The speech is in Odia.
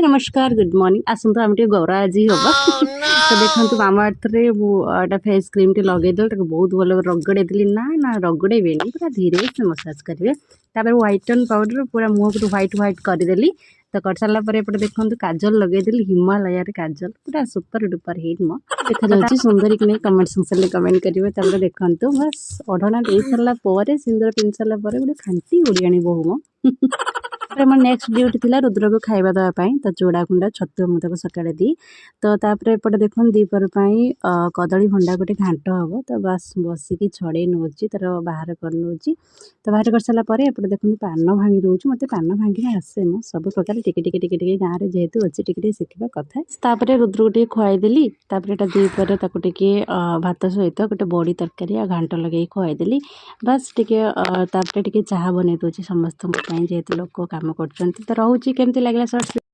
ନମସ୍କାର, ଗୁଡ୍ ମର୍ଣ୍ଣିଂ। ଆସନ୍ତୁ, ଆମେ ଟିକେ ଗୋରା ଆଜି ହବା। ତ ଦେଖନ୍ତୁ, ମାମା ଆର୍ଥରେ ମୁଁ ଏଇଟା ଫେସ୍ କ୍ରିମ୍ଟି ଲଗେଇଦେଲି। ତାକୁ ବହୁତ ଭଲ ଭାବରେ ରଗଡ଼େଇ ଦେଲି। ନା ନା, ରଗଡ଼େଇବେନି, ପୁରା ଧୀରେ ସେ ମସାଜ କରିବେ। ତାପରେ ହ୍ୱାଇଟନ୍ ପାଉଡ଼ର ପୁରା ମୁହଁକୁ ହ୍ୱାଇଟ୍ ହ୍ୱାଇଟ୍ କରିଦେଲି। ତ କରିସାରିଲା ପରେ ଏପଟେ ଦେଖନ୍ତୁ, କାଜଲ ଲଗେଇଦେଲି। ହିମାଲୟାର କାଜଲ ପୁରା ସୁପର ଡୁପର ହିଟ୍ ମ ଦେଖାଯାଉଛି। ସୁନ୍ଦରୀ କି ନାହିଁ, କମେଣ୍ଟ ସେକ୍ସନରେ କମେଣ୍ଟ କରିବେ। ତାପରେ ଦେଖନ୍ତୁ, ବାସ୍ ଓଢ଼ଣା ଦେଇ ସାରିଲା ପରେ, ସିନ୍ଦୁର ପିନ୍ଧି ସାରିଲା ପରେ ଗୋଟେ ଖାଣ୍ଟି ଓଡ଼ିଆଣୀ ବୋହୂ ମ। ତାପରେ ମୋର ନେକ୍ସଟ ଡ୍ୟୁଟି ଥିଲା ରୁଦ୍ରକୁ ଖାଇବା ଦେବା ପାଇଁ। ତ ଚୁଡ଼ା ଗୁଣ୍ଡ, ଛତୁଆ ମୁଁ ତାକୁ ସକାଳେ ଦିଏ। ତ ତାପରେ ଏପଟେ ଦେଖନ୍ତୁ, ଦ୍ୱିପହର ପାଇଁ କଦଳୀ ଭଣ୍ଡା ଗୋଟେ ଘାଣ୍ଟ ହେବ। ତ ବାସ୍ ବସିକି ଛଡ଼େଇ ନେଉଛି, ତାର ବାହାର କରିନେଉଛି। ତ ବାହାର କରିସାରିଲା ପରେ ଏପଟେ ଦେଖନ୍ତୁ, ପାନ ଭାଙ୍ଗି ଦେଉଛି। ମୋତେ ପାନ ଭାଙ୍ଗିବା ଆସେ। ମୁଁ ସବୁ ପ୍ରକାର ଟିକେ ଟିକେ ଟିକେ ଟିକେ ଗାଁରେ ଯେହେତୁ ଅଛି, ଟିକେ ଟିକେ ଶିଖିବା କଥା। ତାପରେ ରୁଦ୍ରକୁ ଟିକେ ଖୁଆଇଦେଲି। ତାପରେ ଏଇଟା ଦ୍ୱିପହରେ ତାକୁ ଟିକେ ଭାତ ସହିତ ଗୋଟେ ବଡ଼ି ତରକାରୀ ଆଉ ଘାଣ୍ଟ ଲଗେଇକି ଖୁଆଇଦେଲି। ବାସ୍ ଟିକେ ତାପରେ ଟିକେ ଚାହା ବନେଇ ଦେଉଛି ସମସ୍ତଙ୍କ ପାଇଁ, ଯେହେତୁ ଲୋକ କାମ କରୁଛନ୍ତି। ତ ରହୁଛି। କେମିତି ଲାଗିଲା ସର୍ଟ?